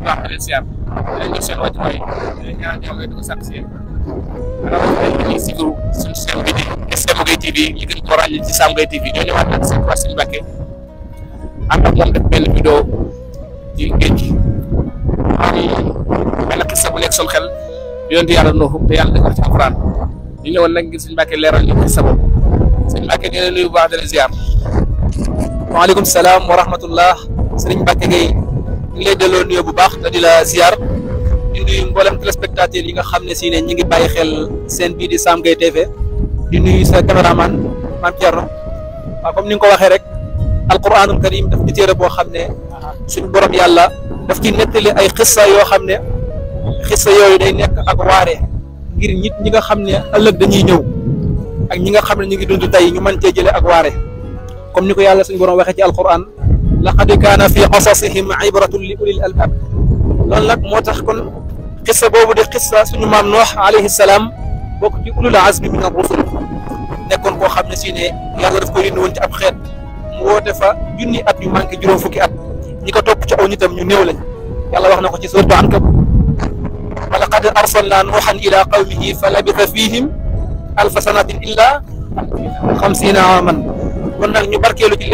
baax di leen siyaar di leen jox seen wàccuwaay ñaan yàlla di ko sàkk si yéen rawatina ñuy suivre suñu chaîne bi di Sam Gueye TV ñu gën ko ràññee ci Sam Gueye TV ñoo ñëwaat nag seen waa Serigne Mbacké ànd ak moom def benn vidéo ci géej gi benn xissa bu nekk suñu xel yonent yàlla Nuuh te yàlla def ci Alxuraan ñu ñëwoon nag ngir Serigne Mbacké leeral ñu xissa boobu Serigne Mbacké di leen nuyu bu baax di leen ziar. waaleykum salaam wa rahmatullah Serigne Mbacké Gueye ñu ngi lay delloo nuyoo bu baax te di la ziar di nuyu mboolem téléspectateurs yi nga xam ne si ne ñu ngi bàyyi xel seen bii di Sam Gueye TV di nuyu sa caméraman Mame Thierno waaw comme ni nga ko waxee rek alquranul karim daf di téere boo xam ne suñu borom yàlla daf ci nettali ay xissa yoo xam ne xissa yooyu day nekk ak waare ngir nit ñi nga xam ne ëllëg dañuy ñëw ak ñi nga xam ne ñu ngi dund tey ñu mën cee jëlee ak waare comme ni ko yàlla suñu borom waxee ci alquran laqad kaana fi qasasihim ibratun li ulil albab loolu nag moo tax kon xissa boobu di xissa suñu maam Nuux alayhi salaam bokk ci ulul azmi min ar-rusul nekkoon koo xam ne si ne yàlla daf ko yónni woon ci ab xeet mu woote fa junni at yu manqué juróom fukki at ñi ko topp ci aw nitam ñu néew lañ yàlla wax na ko ci suuratu Ankabut wa laqad arsalna nuuhan ila qawmihi fa labitha fihim alfa sanatin illa 50 aaman kon nag ñu barkeelu ci